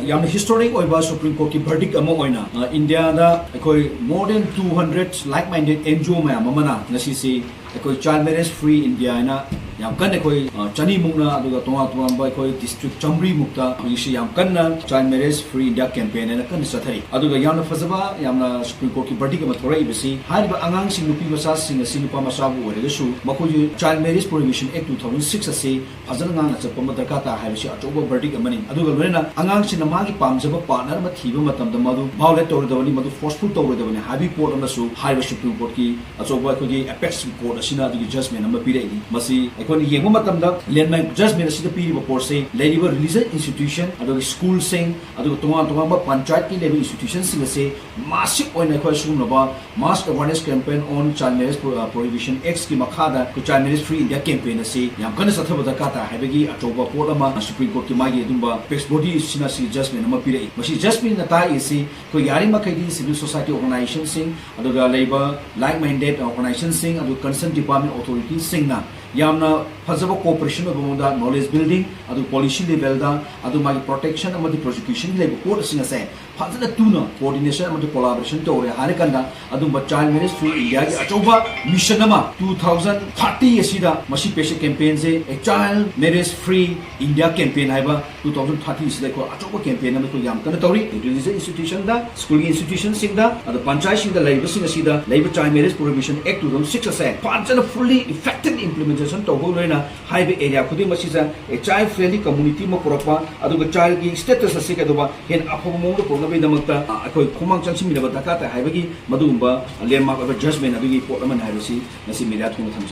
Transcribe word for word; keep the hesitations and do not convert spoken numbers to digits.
ꯌꯥꯝꯅ ꯍꯤꯁꯇꯣꯔꯤꯛ ꯑꯣꯏꯕ ꯁꯨꯄ꯭ꯔꯤꯝ ꯀꯣꯔꯠꯀꯤ ꯚꯔꯗꯤꯛ ꯑꯃ ꯑꯣꯏꯅ, ꯑ, ꯏꯟꯗꯤꯌꯥꯗ ꯑꯩꯈꯣꯏ more than two hundred like minded N G O ꯃꯌꯥꯝ ꯑꯃꯅ ꯉꯁꯤꯁꯤ ꯑꯩꯈꯣꯏ ꯆꯥꯏꯜ ꯃꯦꯔꯦꯖ ꯐ꯭ꯔꯤ ꯏꯟꯗꯤꯌꯥ ꯍꯥꯏꯅ ꯌꯥꯝ ꯀꯟꯅ ꯑꯩꯈꯣꯏ, ꯑ, ꯆꯅꯤꯃꯨꯛꯅ, ꯑꯗꯨꯒ ꯇꯣꯉꯥꯟ ꯇꯣꯉꯥꯟꯕ ꯑꯩꯈꯣꯏ ꯗꯤꯁꯇ꯭ꯔꯤꯛ ꯆꯥꯃꯔꯤꯃꯨꯛꯇ ꯍꯧꯖꯤꯛꯁꯤ ꯌꯥꯝ ꯀꯟꯅ child marriage free India campaign ꯍꯥꯏꯅ ꯀꯟꯅ ꯆꯠꯊꯔꯤ꯫ ꯑꯗꯨꯒ ꯌꯥꯝꯅ ꯐꯖꯕ, ꯌꯥꯝꯅ ꯁꯨꯄ꯭ꯔꯤꯝ ꯀꯣꯔꯠꯀꯤ ꯚꯔꯗꯤꯛ ꯑꯃ ꯊꯣꯔꯛꯏꯕꯁꯤ, ꯍꯥꯏꯔꯤꯕ ꯑꯉꯥꯡꯁꯤꯡ, ꯅꯨꯄꯤ ꯃꯆꯥꯁꯤꯡ ꯑꯁꯤ, ꯅꯨꯄꯥ ꯃꯆꯥꯕꯨ ꯑꯣꯏꯔꯒꯁꯨ, ꯃꯈꯣꯏꯁꯨ ꯆꯥꯏꯜ ꯃꯦꯔꯦꯖ ꯄ꯭ꯔꯣꯍꯤꯕꯤꯁꯟ ꯑꯦꯛ two thousand six ꯑꯁꯤ ꯐꯖꯅ ꯉꯥꯛꯅ ꯆꯠꯄ ꯑꯃ ꯗꯔꯀꯥꯔ ꯇꯥꯏ ꯍꯥꯏꯕꯁꯤ ꯑꯆꯧꯕ ꯚꯔꯗꯤꯛ ꯑꯃꯅꯤ꯫ ꯑꯗꯨꯒ ꯂꯣꯏꯅꯅ ꯑꯉꯥꯡꯁꯤꯡꯅ ꯃꯥꯒꯤ ꯄꯥꯝꯖꯕ ꯄꯥꯔꯠꯅꯔ ꯑꯃ ꯊꯤꯕ ꯃꯇꯝꯗ ꯃꯗꯨ ꯚꯥꯏꯑꯣꯂꯦꯠ ꯇꯧꯔꯣꯏꯗꯕꯅꯤ, ꯃꯗꯨ ꯐꯣꯔꯁꯐꯨꯜ ꯇꯧꯔꯣꯏꯗꯕꯅꯤ ꯍꯥꯏꯕꯒꯤ ꯄꯣꯠ ꯑꯃꯁꯨ ꯍꯥꯏꯔꯤꯕ ꯁꯨꯄ꯭ꯔꯤꯝ ꯀꯣꯔꯠꯀꯤ ꯑꯆꯧꯕ ꯑꯩꯈꯣꯏꯒꯤ ꯑꯦꯄꯦꯛꯁ ꯀꯣꯔꯠ ꯑꯁꯤꯅ ꯑꯗꯨꯒꯤ ꯖꯖꯃꯦꯟ ꯑꯃ ꯄꯤꯔꯛꯏ꯫ ꯃꯁꯤ ꯑꯩꯈꯣꯏꯅ ꯌꯦꯡꯕ ꯃꯇꯝꯗ ꯂꯦꯟꯃꯥꯔꯛ ꯖꯖꯃꯦꯟ ꯑꯁꯤꯗ ꯄꯤꯔꯤꯕ ꯄꯣꯠꯁꯤ ꯂꯩꯔꯤꯕ ꯔꯤꯂꯤꯖꯟ ꯏꯟꯁꯇꯤꯇ꯭ꯌꯨꯁꯟ, ꯑꯗꯨꯒ ꯁ꯭ꯀꯨꯜꯁꯤꯡ, ꯑꯗꯨꯒ ꯇꯣꯉꯥꯟ ꯇꯣꯉꯥꯟꯕ ꯄꯟꯆꯥꯌꯠꯀꯤ ꯂꯩꯕ ꯏꯟꯁꯇꯤꯇ꯭ꯌꯨꯁꯟꯁꯤꯡ ꯑꯁꯤ ꯃꯥꯁꯤꯞ ꯑꯣꯏꯅ ꯑꯩꯈꯣꯏ ꯁꯤꯒꯨꯝꯂꯕ mass awareness campaign on child marriage pro-, uh, prohibition acts ꯀꯤ ꯃꯈꯥꯗ ꯑꯩꯈꯣꯏ child marriage free India campaign ꯑꯁꯤ ꯌꯥꯝ ꯀꯟꯅ ꯆꯠꯊꯕ ꯗꯔꯀꯥꯔ ꯇꯥꯏ ꯍꯥꯏꯕꯒꯤ ꯑꯆꯧꯕ ꯄꯣꯠ ꯑꯃ ꯁꯨꯄ꯭ꯔꯤꯝ ꯀꯣꯔꯠꯀꯤ ꯃꯥꯒꯤ ꯑꯗꯨꯝꯕ ꯑꯦꯄꯦꯛꯁ ꯕꯣꯗꯤ ꯑꯁꯤꯅ ꯁꯤ ꯖꯖꯃꯦꯟ ꯑꯃ ꯄꯤꯔꯛꯏ꯫ ꯃꯁꯤ ꯖꯖꯃꯦꯟꯅ ꯇꯥꯛꯏꯁꯤ ꯑꯩꯈꯣꯏ ꯌꯥꯔꯤꯃꯈꯩꯗꯤ ꯁꯤꯚꯤꯜ ꯁꯣꯁꯥꯏꯇꯤ ꯑꯣꯔꯒꯅꯥꯏꯖꯦꯁꯟꯁꯤꯡ, ꯑꯗꯨꯒ ꯂꯩꯕ ꯂꯥꯏꯛ ꯃꯥꯏꯟꯗꯦꯠ ꯑꯣꯔꯒꯅꯥꯏꯖꯦꯁꯟꯁꯤꯡ, ꯑꯗꯨꯒ ꯀꯟꯁꯔꯟ ꯗꯤꯄꯥꯔꯠꯃꯦꯟ ꯑꯣꯊꯣꯔꯤꯇꯤꯁꯤꯡꯅ ꯌꯥꯝꯅ ꯐꯖꯕ ꯀꯣꯑꯣꯄꯔꯦꯁꯟ ꯑꯣꯏꯕ ꯃꯑꯣꯡꯗ ꯅꯣꯂꯦꯖ ꯕꯤꯜꯗꯤꯡ, ꯑꯗꯨ ꯄꯣꯂꯤꯁꯤ ꯂꯦꯚꯦꯜꯗ, ꯑꯗꯨ ꯃꯥꯒꯤ ꯄ꯭ꯔꯣꯇꯦꯛꯁꯟ ꯑꯃꯗꯤ ꯄ꯭ꯔꯣꯁꯤꯀ꯭ꯌꯨꯁꯟ ꯂꯩꯕ ꯄꯣꯠ ꯑꯁꯤꯡ ꯑꯁꯦ ꯐꯖꯅ ꯇꯨꯅ ꯀꯣꯑꯣꯔꯗꯤꯅꯦꯁꯟ ꯑꯃꯗꯤ ꯀꯣꯂꯥꯕꯣꯔꯦꯁꯟ ꯇꯧꯔꯦ ꯍꯥꯏꯔꯀꯥꯟꯗ ꯑꯗꯨꯝꯕ ꯆꯥꯏꯜ ꯃꯦꯔꯦꯖ ꯐ꯭ꯔꯤ ꯏꯟꯗꯤꯌꯥꯒꯤ ꯑꯆꯧꯕ ꯃꯤꯁꯟ ꯑꯃ two thousand thirty ꯑꯁꯤꯗ ꯃꯁꯤ ꯄꯦꯁꯦ ꯀꯦꯝꯄꯦꯟꯁꯦ, a child marriage free India campaign ꯍꯥꯏꯕ two thousand thirty ꯑꯁꯤꯗ ꯑꯩꯈꯣꯏ ꯑꯆꯧꯕ ꯀꯦꯝꯄꯦꯟ ꯑꯃ ꯑꯩꯈꯣꯏ ꯌꯥꯝ ꯀꯟꯅ ꯇꯧꯔꯤ꯫ ꯔꯤꯂꯤꯖꯟ ꯏꯟꯁꯇꯤꯇ꯭ꯌꯨꯁꯟꯗ, ꯁ꯭ꯀꯨꯜꯒꯤ ꯏꯟꯁꯇꯤꯇ꯭ꯌꯨꯁꯟꯁꯤꯡꯗ, ꯑꯗ ꯄꯟꯆꯥꯌꯠꯁꯤꯡꯗ ꯂꯩꯔꯤꯕꯁꯤꯡ ꯑꯁꯤꯗ ꯂꯩꯕ ꯆꯥꯏꯜ ꯃꯦꯔꯦꯖ ꯄ꯭ꯔꯣꯍꯤꯕꯤꯁꯟ ꯑꯦꯛ two thousand six ꯑꯁꯦ ꯐꯖꯅ ꯐꯨꯜꯂꯤ ꯏꯐꯦꯛꯇꯤꯚ ꯏꯝꯄ꯭ꯂꯤꯃꯦꯟꯇꯦꯁꯟ ꯇꯧꯕ ꯂꯣꯏꯅ ꯍꯥꯏꯔꯤꯕ ꯑꯦꯔꯤꯌꯥ ꯈꯨꯗꯤꯡꯃꯛꯁꯤꯗ ꯑꯦ ꯆꯥꯏꯜ ꯐ꯭ꯔꯦꯟꯂꯤ ꯀꯝꯃꯨꯅꯤꯇꯤ ꯑꯃ ꯄꯨꯔꯛꯄ, ꯑꯗꯨꯒ ꯆꯥꯏꯜꯒꯤ ꯁ꯭ꯇꯦꯇꯁ ꯑꯁꯤ ꯀꯩꯗꯧꯕ ꯍꯦꯟꯅ ꯑꯐꯕ ꯃꯑꯣꯡꯗ ꯄꯨꯔꯛꯅꯕꯒꯤꯗꯃꯛꯇ, ꯑ, ꯑꯩꯈꯣꯏ ꯈꯣꯡꯃꯥꯡ ꯆꯪꯁꯤꯟꯃꯤꯟꯅꯕ ꯗꯔꯀꯥꯔ ꯇꯥꯏ ꯍꯥꯏꯕꯒꯤ ꯃꯗꯨꯒꯨꯝꯕ ꯂꯦꯟꯃꯥꯔꯛ ꯑꯣꯏꯕ ꯖꯖꯃꯦꯟ ꯑꯗꯨꯒꯤ ꯄꯣꯠ ꯑꯃꯅꯤ ꯍꯥꯏꯕꯁꯤ ꯉꯁꯤ ꯃꯦꯗꯤꯌꯥ ꯊꯣꯡꯅ ꯊꯝꯖꯩ꯫